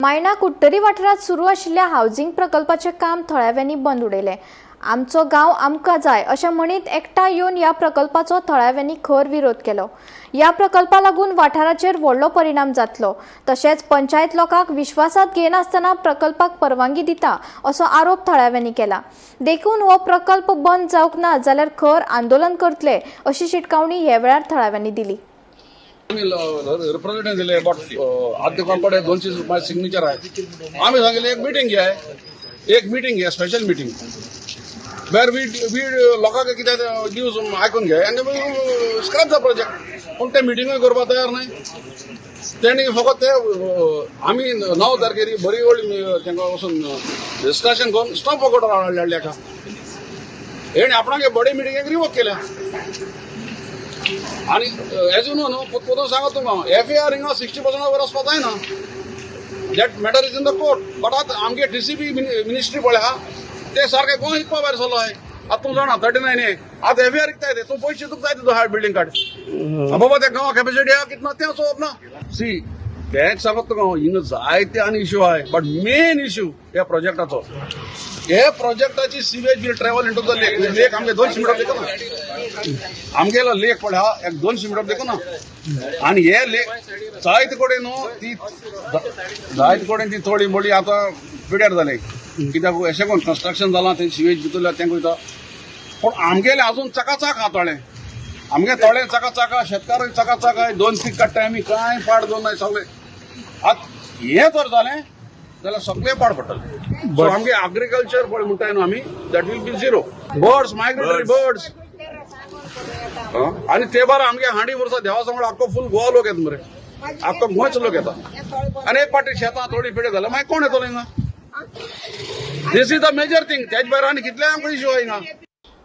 मायणा कुडटरी वाठारांत सुरू आशिल्ल्या हावजिंग प्रकल्पाचें काम थळाव्यांनी बंद उडयलें. आमचो गांव आमकां जाय अशें म्हणीत एकठांय येवन ह्या प्रकल्पाचो थळाव्यांनी खर विरोध केलो. ह्या प्रकल्पा लागून वाठाराचेर व्हडलो परिणाम जातलो, तशेंच पंचायत लोकांक विश्वासात घेनासतना प्रकल्पाक परवानगी दिता असो आरोप थळाव्यांनी केला. देखून हो प्रकल्प बंद जावंक ना जाल्यार खर आंदोलन करतले अशी शिटकावणी ह्या वेळार थळाव्यांनी दिली. आम्ही रिप्रेझेंटेशन दिले, बट आद्य कडेन 200 माझे सिग्नेचर आहे. आम्ही सांगितले, एक मिटींग घ्या, एक मिटींग घ्या, स्पेशल मिटींग वेर we we लोकांक कितें न्यूज आयकून घे आनी स्क्रॅप the project. पूण ते मिटिंगूय करपाक तयार न्हय. तेणी फकत ते आमी 9 तारखेर बरी व्हडली तांकां वचून डिस्कशन करून स्टॉप ऑर्डर हाडले हाका. हेणी आपणागे बडे मिटिंगेक रिवोक केल्या. आणि एज you know न्हू, पोतून सांगत तुमकां, एफआयआर हिंगा 60% वयर वचपा जायना. That matter is in the court, but आतां आमगे टीसीबी मिनिस्ट्री पळय आहा, ते सारके गोंय विकपा भायर सरलो आहे. आतां तूं जाणा, 39 ए आतां एफआयआर विकताय ते. तूं पयशे तुका जाय तितू हाड, बिल्डींग काड बाबा. त्या गांवा कॅपॅसिटी आहा कितना तें चोवप ना. सी, तेंच सांगत तुका हांव, हिंगा जायते आनी इश्यू आहाय, बट मेन इश्यू ह्या प्रोजेक्टाचो. हे प्रोजेक्टाची sewage will travel into the lake. Lake आमगे 200 मिटर देखो ना, आमगेलो लेक पळय हा, एक 200 मिटर देखो ना. आणि हे लेक जायते कडेन न्हू, ती जायते कडेन ती थोडी मोडी आतां पिड्यार जाले. कित्याक अशें करून कन्स्ट्रक्शन जालां, ते सिवेज भितरल्या तेंका वयता. पूण आमगेले अजून चकाचक आहा तळें. आमगे तळें चकाचक आहा, शेतकार चकाचक आहा. दोन पीक काडटाय आमी, कांय पाड दवरनाय सगळे. आतां हें जर जालें जाल्यार सगळें पाड पडटलें. सो आमगे अग्रिकल्चर पळय म्हणटाय न्हू आमी, that will be zero. Birds, migratory birds. आनी ते बार आमगे हांडी वर्सा देवा सांगून आख्खो फूल गोवा लोक येता मरे, आख्खो गोंयचो लोक येता. आनी एक पाटी शेतां थोडी पिडे जाल्यार मागीर कोण येतलो हिंगा? This is the major thing. तेज भायर आनी कितले आमकां इश्यू आहा हिंगा.